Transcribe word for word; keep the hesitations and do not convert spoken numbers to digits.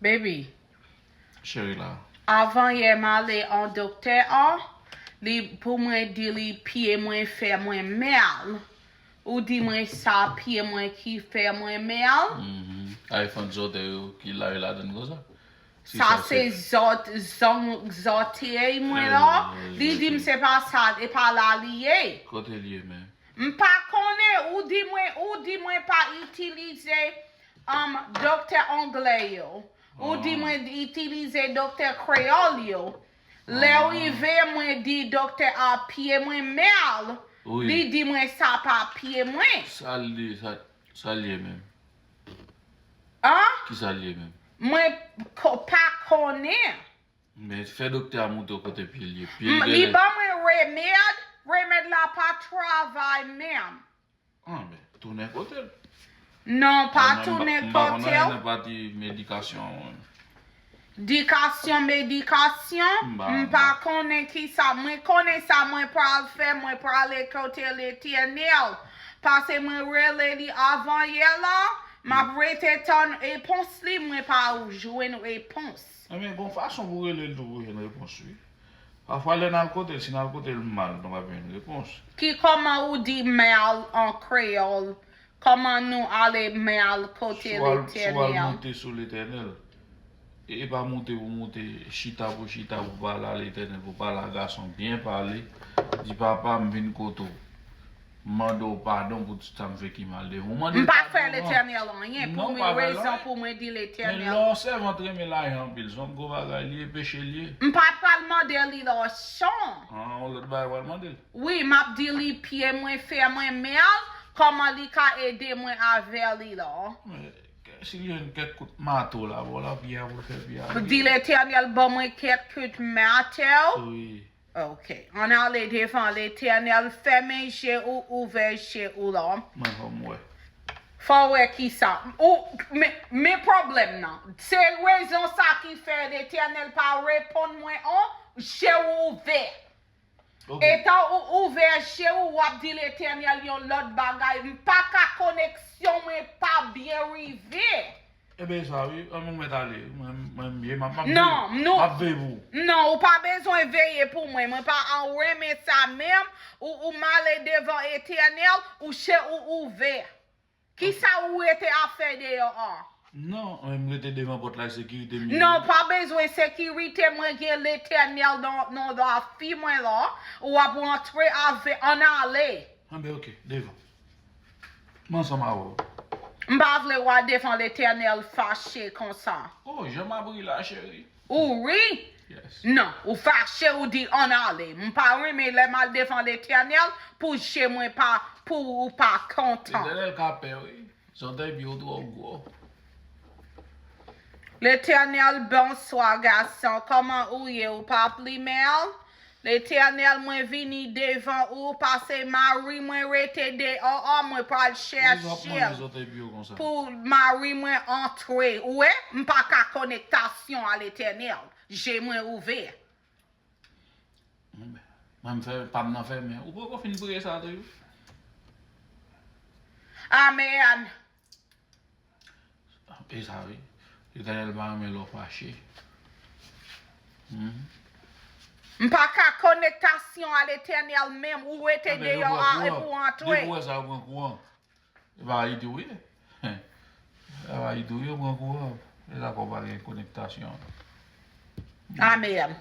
Baby, Cheri la. Avan yè m ale an doktè an, li pou mwen di li pye mwen fè mwen mal. Ou di mwen sa pye mwen ki fè mwen mal. Mhm. Ay fant zòtèy yo ki la yo ladann konsa. Si Sa sa se se zòt zong zòtèy mwen la. Eh, Li di m ok. Se pa sa, e pa la li ye. Kote l ye menm? M pa konnen, ou di mwen, ou di mwen pa itilize um, doktè anglè yo. Ou di Ah. Mwen itilize doktè kreyòl yo. Lè Ah. rive mwen di doktè a pye mwen mal, Wi. Li di mwen sa pa pye mwen. Sa l ye, sa, sa l ye menm? An? Ki sa l ye menm? Mwen ko- pa konnen. Men fè doktè a montre w kote pye l ye. Pye l M- Li genlè. Ban mwen remèd, remèd la pa travay menm. Ah, men, tounen kote l. Non, pa Ah, men, tounen m pa- m pa kote konnen w. nan pati medikasyon an. Dikasyon, medikasyon, M pa- m pa konnen ki sa. Mwen konnen sa mwen pral fè, mwen prale kote Letènèl. Paske mwen rele li avan yè la, m ap rete tann repons li, mwen pa jwenn repons. Ebyen, gon fason pou rele l tou pou jwenn repons, wi. Pafwa, lè n al kote l, si n al kote l mal, nou p ap jwenn repons. Ki kòman ou di mal an kreyòl? Kòman nou ale mal kote Si w al, si w al Letènèl? Monte sou Letènèl, e, e pa monte pou monte, chita pou chita, pou pale a Letènèl, pou pale a gason, byen pale, di, Papa, m vin kote w. M mande w padon pou tout sa m fè ki mal devan w. Mande l M pa padon fè an. Letènèl anyen pou Non, mwen pa fè l rezon anyen. Pou mwen di Men Letènèl. lè w sèvant renmen lajan anpil, se yon gwo bagay li ye, peche li ye. M pa pral mande li lòchan. An, yon lòt bagay w al mande l. Wi, m ap di li pye mwen fè mwen mal, kòman li ka ede mwen avè li la? Men, si l jwenn kèk kout mato la, bon, l ap pye a pou l fè pye a. Di Letènèl ban mwen kèk kout mato. Wi. Ok. Ann ale devan Letènèl, fèmen je ou, ouvè je ou la. Mwen fò m wè. Fò w wè ki sa. Ou, men, men pwoblèm nan. Se rezon sa ki fè Letènèl pa reponn mwen an, je ou ouvè. Ok. Etan ou ouvè je ou, w ap di Letènèl yon lòt bagay. M pa ka koneksyon mwen pa byen rive. Ebyen sa wi, an nou mèt ale. Mwen, mwen, mwen, m ap, m ap Non, veye, nou- m ap veye pou ou. Non, ou pa bezwen veye pou mwen. Mwen pa an renmen sa menm. Ou, ou m ale devan Etènèl, ou je ou ouvè. Kisa ou rete ap fè deyò an? Non, mwen m rete devan pòt la, sekirite m ye. Non, pa bezwen sekirite, mwen gen Letènèl nan, nan lavi mwen la. Ou ap rantre avè, ann ale. Anben, ok, devan. M ansanm avè w. M pa vle w al devan Letènèl fache konsa. Oh, jan m ap ri la, cheri. Ou ri? Yes. Non, ou fache, ou di ann ale. M pa renmen lè m al devan Letènèl pou je mwen pa, pou ou pa kontan. Letènèl ka pè, wi. Zòtèy pye w twò gwo. Letènèl, bonswa, gason. Kòman ou ye? Ou pa pli mal? Letènèl, mwen vini devan ou, paske mari mwen rete deyò an, mwen pral Ou ap manje chèche l zòtèy pye w konsa. Pou mari mwen antre. Ou wè, m pa ka konektasyon a Letènèl. Je mwen ouvè. Mwen, mwen m fè, pa m nan fèmen. Ou poko fin priye sa tou, wi. Amèn. E sa, wi. Letènèl pa renmen lè w fache. Mhm. M pa ka konektasyon a Letènèl menm. Ou rete Anben, yo deyò pran a e kouran. pou antre. Depi w wè sa, yo pran kouran. E pa Ayiti w ye. E pa Ayiti w ye, yo pran kouran. E la kò pa gen konektasyon. Amèn.